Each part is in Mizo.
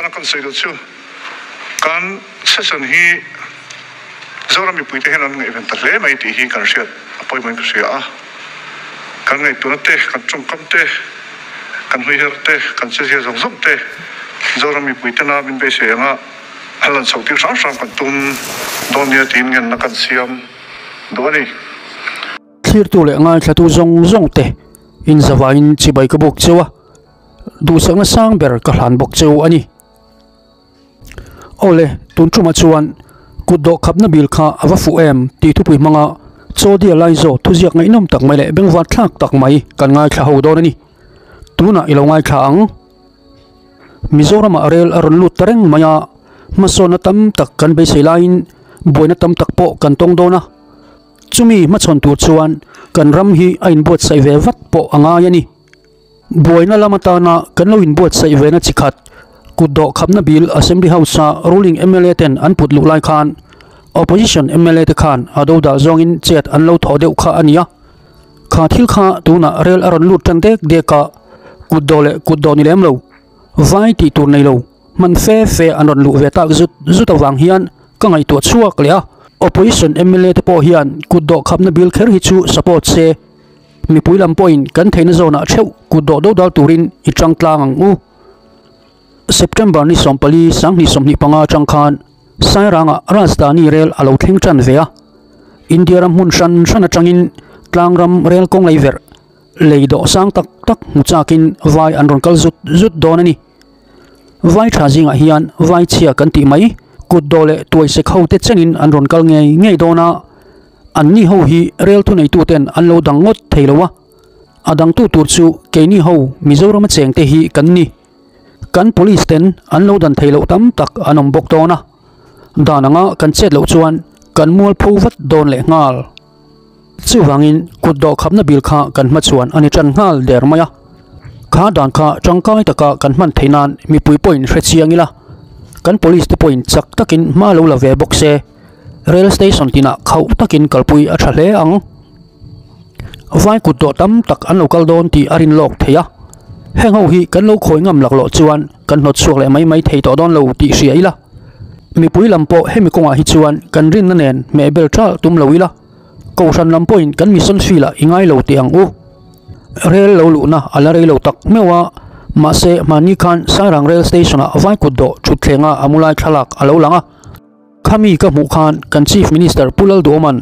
Tana kan sawi duh chu kan session hi Zoram mipuite hian an ngaihven ta hle mai tih hi kan hriat a pawimawhin ka hria a. Kan ngaihtuahna te, kan tawngkam te, kan hnuiher te, kan chezia zawng zawng te Zoram mipuitena min beisei anga a lan chhoh tir hram hram kan tum dawn nia tiin ngenna kan siam duh a ni. Thlirtu leh ngaithlatu zawng zawng te inzavain chibai ka buk cheu a, duhsakna sang ber ka hlan bawk cheu a ni. Awle, tun tumah chuan kut dawh khapna bil kha a va fuh em tih thupui hmanga Chawdia Laizo thuziak ngaihnawm tak mai leh bengvar thlak tak mai kan ngaithla ho dawn a ni. Tunah i lo ngaithla ang. Mizoramah rel a rawn lut ta reng mai a, hmasawnna tam tak kan beisei laiin buaina tam tak pawh kan tawng dawn a. Chumi hmachhawn tur chuan kan ram hi a inbuatsaih ve vat pawh a ngai a ni. Buaina lam atana kan lo inbuatsaih vena chi khat, kut dawh khapna bil Assembly House-a ruling mla ten an put luh lai khan Opposition mla te khan a dodal zawngin chet an lo thawh deuh kha a ni a. Kha thil kha tunah rel a rawn lut tan dek dek a, kut dawh leh kut dawh ni lem lo, vai tih tur nei lo, hman fe fe an rawn luh ve tak zut zut avang hian ka ngaihtuah chhuak leh a. Opposition mla te pawh hian kut dawh khapna bil kher hi chu support se. Mipui lam pawhin kan theihna zawnah theuh kut dawh dodal turin i tang tlang ang u. September ni 14 2025 atang khan Sairangah Rajdhani rel a lo thleng tan ve a. India ram hmun hran hran atangin tlang ram rel kawng lei verh lei dawh sang tak tak hmu chakin vai an rawn kal zut zut dawn a ni. Vai tha zingah hian vai chhia kan tih mai kut dawh leh tuai sek ho te chenin an rawn kal ngei ngei dawn a. Anni ho hi rel thuneituten an lo dang ngawt thei lo a, a dangtu tur chu keini ho Mizorama chengte hi kan ni. Kan police ten an lo dan thei loh tam tak an awm bawk dawn a, dan anga kan chet loh chuan kan mualpho vat dawn leh nghal. Chuvangin kut dawh khapna bil kha kan hmachhuan a ni tan nghal der mai a, kha dan kha tangkai taka kan hman theih nan mipui pawhin hre chiang ila, kan police te pawhin chak takin hma lo la ve bawk se. Rail station tinah khauh takin kalpui a tha hle ang. Vai kut dawh tam tak an lo kal dawn tih a rin lawk thei a. Heng ho hi kan lo khawi ngam lak loh chuan kan hnawt chhuak leh mai mai thei tawh dawn lo tih hria ila. Mipui lam pawh hemi kawngah hi chuan kan rinna nen hmeh bel ṭalh tum lo ila. Kohhran lam pawhin kan mission field ah i ngai lo teh ang u. Rail lo luhna a la rei lo tak meuh a, mahse hmanni khan Sairang rail station ah vai kut dawh ṭhutthlenga a mu lai thlalak a lo lang a. Khami ka hmuh khan kan Chief Minister Pu Lalduhawma'n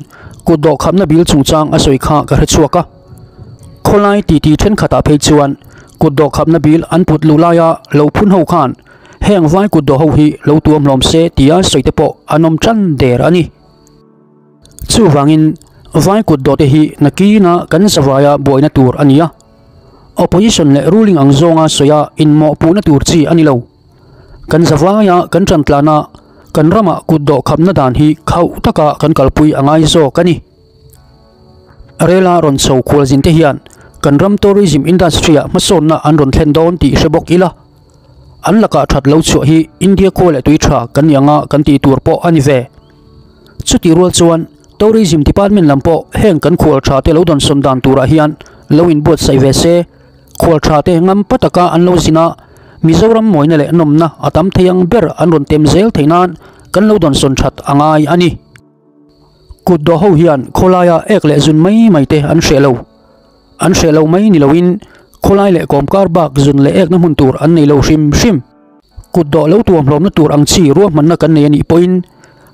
kut dawh khapna bil chungchang a sawi kha ka hre chhuak a. Khawlai titi thenkhatah phei chuan kut dawh khapna bil an put luh laia lo phun ho khan heng vai kut dawh ho hi lo tuam hlawm se tia sawi te pawh an awm tan der a ni. Chuvangin vai kut dawh te hi nakina kan zavaia buaina tur a ni a. Opposition leh ruling ang zawnga sawia inmawhpuhna tur chi a ni lo. Kan zavaia kan tan tlana kan ramah kut dawh khapna dan hi khauh taka kan kalpui a ngai zawk a ni. Rela rawn chho khualzin te hian kan ram tourism industry ah hmasawnna an rawn thlen dawn tih hre bawk ila. An lakah that lo chhuah hi India khua leh tui tha kan ni anga kan tih tur pawh a ni ve. Chutih rual chuan tourism department lam pawh heng kan khual tha te lo dawnsawn dan turah hian lo inbuatsaih ve se. Khual tha te ngam pa taka an lo zin a, Mizoram mawina leh nawmna a tam thei ang ber an rawn tem zel theih nan kan lo dawnsawn that a ngai a ni. Kut dawh ho hian khawlaia ek leh zun mai mai te an hreh lo. An hreh lo mai ni loin khawlai leh kawmkar bak zun leh ekna hmun tur an nei lo hrim hrim. Kut dawh lo tuam hlawmna tur ang chi ruahmanna kan nei a nih pawhin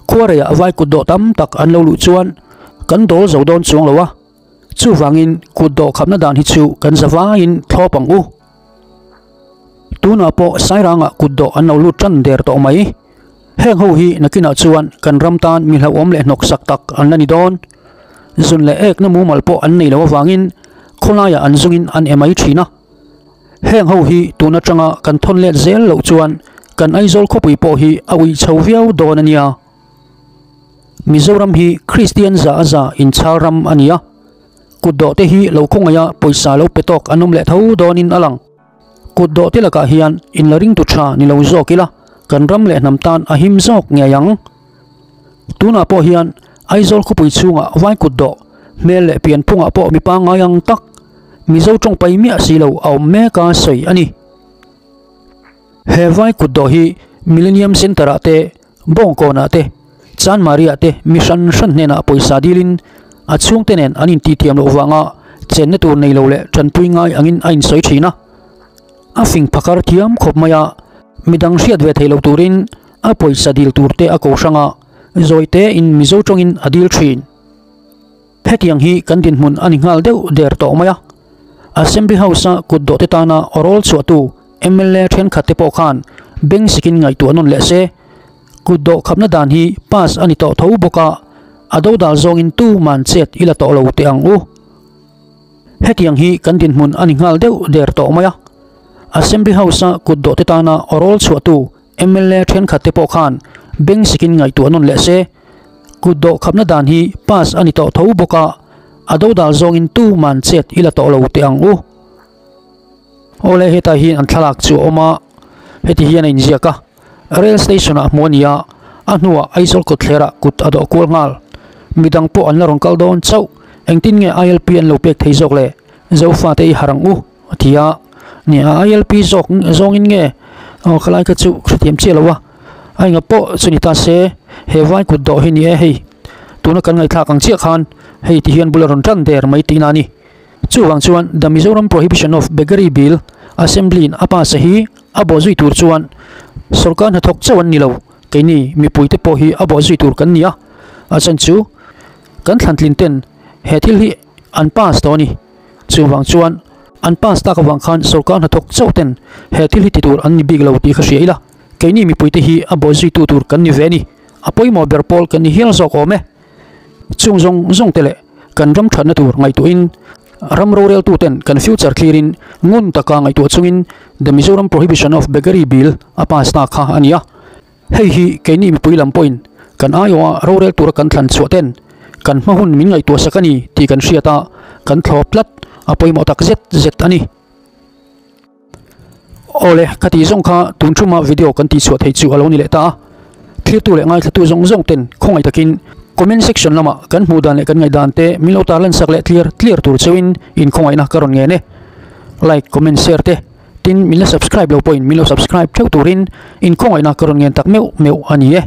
khuareiah vai kut dawh tam tak an lo luh chuan kan dawl zo dawn chuang lo a. Chuvangin kut dawh khapna dan hi chu kan zavaiin thlawp ang u. Tunah pawh Sairangah kut dawh an lo lut tan der tawh mai. Heng ho hi nakinah chuan kan ram tan mi hlauhawm leh hnawksak tak an la ni dawn. Zun leh ekna mumal pawh an nei lo avangin khawlaiah an zungin an e mai thin a. Heng ho hi tun atanga kan thawn let zel loh chuan kan Aizawl khawpui pawh hi a uih chho viau dawn a nia. Mizoram hi Kristian za a za inchhal ram a ni a, kut dawh te hi lo khawngaih a pawisa lo pe tawk an awm leh tho dawnin a lang. Kut dawh te lakah hian in la ringtu tha ni lo zawk ila kan ram leh hnam tan a him zawk ngei ang. Tunah pawh hian Aizawl khawpui chhungah vai kut dawh hmel leh pianphungah pawh mi pangngai ang tak Mizo tawngpai miah si lo a awm mek a sawi a ni. He vai kutdawh hi Millennium Centre ah te, Bawngkawn ah te, Chanmari ah te mi hran hran hnenah pawisa dilin a chhungte nen an intihtiam loh vanga chenna tur nei lo leh tanpui ngai angin a insawi thin a. A fing phakar thiam khawp mai a, midang hriat ve thei lo turin a pawisa dil tur te a ko hrang a, zawi tein Mizo tawngin a dil thin. Hetiang hi kan dinhmun a ni nghal deuh der tawh mai a, Assembly House-a kut dawhte tana awrawl chhuahtu mla thenkhat te pawh khan beng sikin ngaihtuah nawn leh se, kut dawh khapna dan hi pass a ni tawh tho bawk a, a dodal zawngin tu man chet i la tawh lo teh ang u. Hetiang hi kan dinhmun a ni nghal deuh der tawh mai a, Assembly House-a kut dawhte tana awrawl chhuahtu mla thenkhat te pawh khan beng sikin ngaihtuah nawn leh se, kut dawh khapna dan hi pass a ni tawh tho bawk a, a dodal zawngin tu man chet i la tawh lo teh ang u. Awle hetah hian an thlalak chu a awm a, heti hian a inziak a, rail station ah hmuh a ni a, a hnuah Aizawl kawtthler ah kut a dawh kual nghal. Midang pawh an la rawn kal dawn chauh, engtin nge ILP an lo pek thei zawk le, Zofate i harh ang u a ti a, ni a ILP zawk zawngin nge aw khalai kha chu hrethiam chiah lo a, a enga pawh chu ni ta se he vai kut dawh hi ni e hei tuna kan ngaihthlak ang chiah khan hei ti hian bul a rawn tan der mai tihna a ni. Chuvang chuan The Mizoram Prohibition of Beggary Bill Assembly-in a pass a hi a bawhzui tur chuan sorkar hnathawk chauh an ni lo, keini mipuite pawh hi a bawhzui tur kan ni a, a chhan chu kan thlantlin ten he thil hi an pass tawh a ni. Chuvang chuan an pass tak avang khan sorkar hnathawk chauh ten he thil hi ti tur an ni bik lo tih kha hria ila, keini mipuite hi a bawhzuitu tur kan ni ve a ni, a pawimawh ber pawl kan ni hial zawk awm e. Chung zawng zawng te leh kan ram thatna tur ngaihtuahin ram roreltu ten kan future thlirin ngun taka ngaihtuah chungin The Mizoram Prohibition of Beggary Bill a pass ta kha a ni a. Hei hi keini mipui lam pawhin kan aiawha rorel tura kan thlan chhuah ten kan hma hun min ngaihtuah sak a ni tih kan hriat a, kan thlawp tlat a pawimawh tak zet zet a ni. Awle, ka tih zawng kha tun thuma video kan tih chhuah theih chu a lo ni leh ta a. Thirtu leh ngaithlatu zawng zawng ten khawngaih takin comment section lamah kan hmuh dan leh kan ngaihdan te min lo tarlan sak leh tlir tlir tur cheuhin in khawngaihna ka rawn ngen e. Like, comment, share te tin min la subscribe lo pawhin min lo subscribe theuh turin in khawngaihna ka rawn ngen tak meuh meuh a ni e.